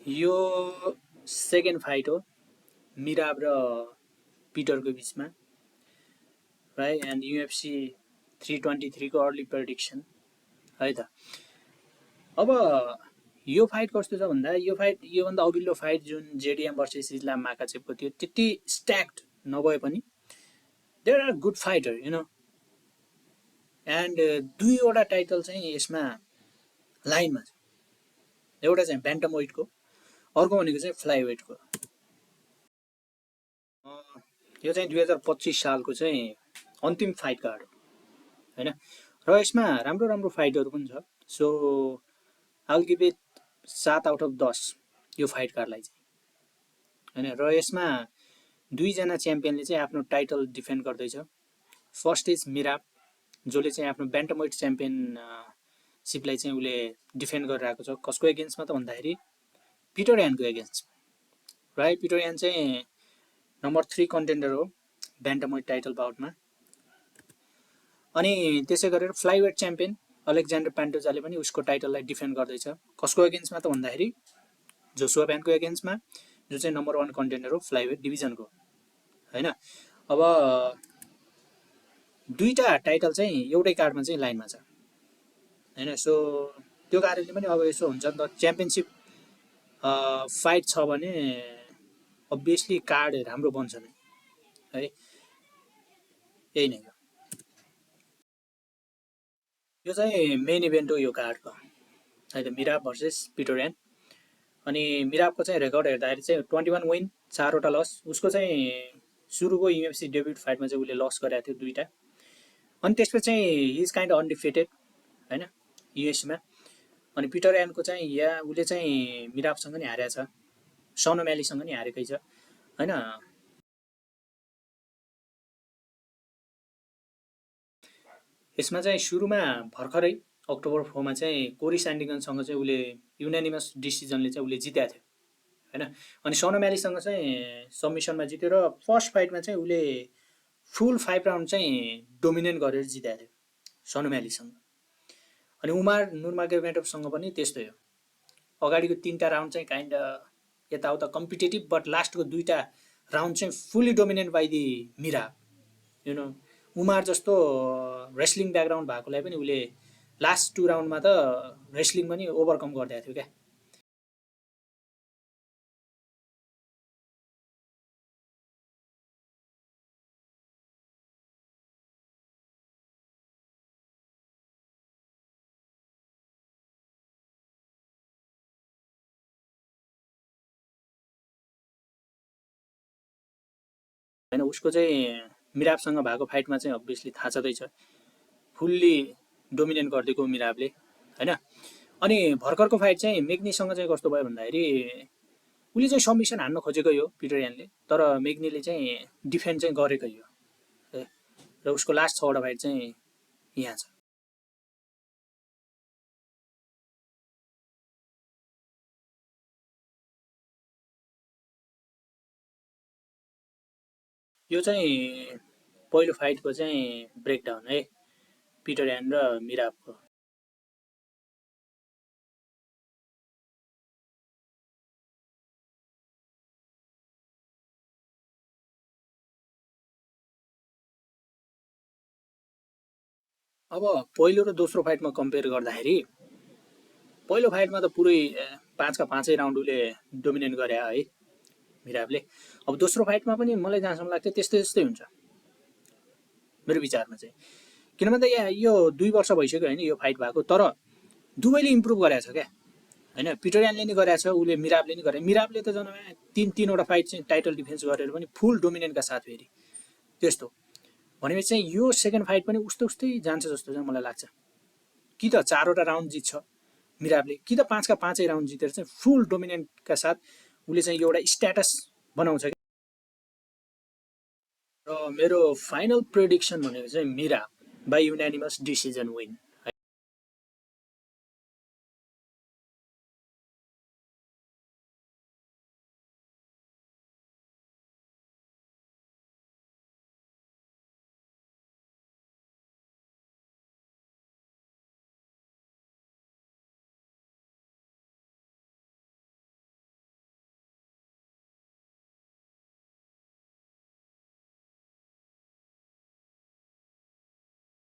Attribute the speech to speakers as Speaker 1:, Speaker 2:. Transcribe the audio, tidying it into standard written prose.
Speaker 1: यो second fight हो मिराब र पिटरको बिचमा, राइट। एन्ड युएफसी 323 को अर्ली प्रेडिक्सन है त। अब यो फाइट कस्तो छ भन्दा यो फाइट योभन्दा अघिल्लो फाइट जुन जेडिएम भर्सेस इस्लाम माकाचेभको थियो त्यति स्ट्याक्ड नभए पनि there are good fighter you know. And दुईवटा टाइटल चाहिँ यसमा लाइनमा छ, एउटा चाहिँ ब्यान्टम वेटको, अर्को भनेको चाहिँ फ्लाइ वेटको। यो चाहिँ 2025 सालको चाहिँ अन्तिम फाइट कार्ड हो होइन, र यसमा राम्रो राम्रो फाइटहरू पनि छ। So I will give it 7 out of 10 यो फाइट कार्डलाई चाहिँ होइन। र यसमा दुईजना च्याम्पियनले चाहिँ आफ्नो टाइटल डिफेन्ड गर्दैछ। फर्स्ट इज मिराब, जसले चाहिँ आफ्नो ब्यान्टम वेट च्याम्पियनसिपलाई चाहिँ उसले डिफेन्ड गरिरहेको छ। कसको एगेन्स्टमा त भन्दाखेरि पिटर यानको एगेन्स्ट, राइट। पिटर यान चाहिँ नम्बर 3 कन्टेन्डर हो ब्यान्टम वेट टाइटल बाउटमा। अनि त्यसै गरेर फ्लाइवेट च्याम्पियन अलेक्जेन्डर प्यान्टोजाले पनि उसको टाइटललाई डिफेन्ड गर्दैछ। कसको एगेन्स्टमा त भन्दाखेरि जोसुआ ब्यानको एगेन्स्टमा, जो चाहिँ नम्बर 1 कन्टेन्डर हो फ्लाइवेट डिभिजनको होइन। अब दुईटा टाइटल चाहिँ एउटै कार्डमा चाहिँ लाइनमा छ होइन। सो त्यो कारणले पनि अब यसो हुन्छ नि त, च्याम्पियनसिप फाइट छ भने अभियसली कार्ड राम्रो बन्छ नै है, यही नै हो। यो चाहिँ मेन इभेन्ट हो यो कार्डको है त, मिराब भर्सेस पिटर यान। अनि मिराबको चाहिँ रेकर्ड हेर्दाखेरि चाहिँ 21 विन 4वटा लस। उसको चाहिँ सुरुको युएफसी डेब्युट फाइटमा चाहिँ उसले लस गरेको थियो 2टा। अनि त्यसपछि चाहिँ हि इज काइन्ड अनडिफिटेड होइन युएससीमा। अनि पिटर यानको चाहिँ उसले चाहिँ मिराबसँग नि हारेको छ, सन ओम्यालीसँग नि हारेकै छ होइन। यसमा चाहिँ सुरुमा भर्खरै अक्टोबर 4 मा चाहिँ कोरी स्यान्डिगनसँग चाहिँ उसले युनानिमस डिसिजनले चाहिँ उसले जितेको थियो होइन। अनि सन ओम्यालीसँग चाहिँ सबमिसनमा जित्यो र फर्स्ट फाइटमा चाहिँ उसले फुल 5 राउन्ड चाहिँ डोमिनेट गरेर जितेको थियो सन ओम्यालीसँग। अनि उमार नुरमागोमेडोभसँग पनि त्यस्तै हो, अगाडिको 3टा राउन्ड चाहिँ काइन्ड यताउता कम्पिटेटिभ, बट लास्टको 2टा राउन्ड चाहिँ fully dominate by the Merab you know. Umar जस्तो रेस्लिङ ब्याकग्राउन्ड भएकोलाई पनि उसले लास्ट 2 राउन्डमा त रेस्लिङ पनि ओभरकम गरिदिएको थियो क्या। होइन उसको चाहिँ मिराबसँग भएको फाइटमा चाहिँ अभियसली थाहा छँदैछ फुल्ली डोमिनेट गरिदिएको मिराबले होइन। अनि भर्खरको फाइट चाहिँ मेग्नीसँग चाहिँ कस्तो भयो भन्दाखेरि उसले चाहिँ सबमिसन हान्न खोजेकै हो पिटर यानले, तर मेग्नीले चाहिँ डिफेन्ड चाहिँ गरेकै हो र उसको लास्ट 6वटा फाइट चाहिँ यहाँ छ। यो चाहिँ पहिलो फाइटको चाहिँ ब्रेकडाउन है पिटर यान र मिराबको। अब पहिलो र दोस्रो फाइटमा कम्पेयर गर्दाखेरि पहिलो फाइटमा त पुरै 5का 5 राउन्ड उसले डोमिनेट गरे है मिराबले। अब दोस्रो फाइटमा पनि मलाई जहाँसम्म लाग्छ त्यस्तै त्यस्तै हुन्छ मेरो विचारमा चाहिँ। किन भन्दा यो 2 वर्ष भइसक्यो होइन यो फाइट भएको, तर दुवैले इम्प्रुभ गरेको छ क्या होइन। पिटर यानले नि गरेको छ, उसले मिराबले नि गरे। मिराबले त जनमा 3-3वटा फाइट चाहिँ टाइटल डिफेन्स गरेर पनि फुल डोमिनेटका साथ फेरि त्यस्तो भनेपछि चाहिँ यो सेकेन्ड फाइट पनि उस्तै जान्छ जस्तो चाहिँ मलाई लाग्छ। कि त 4वटा राउन्ड जित्छ मिराबले, कि त 5का 5 राउन्ड जितेर चाहिँ फुल डोमिनेन्टका साथ उसले चाहिँ एउटा स्ट्याटस बनाउँछ। र मेरो फाइनल प्रेडिक्सन भनेको चाहिँ मिराब बाई युनानिमस डिसिजन विन।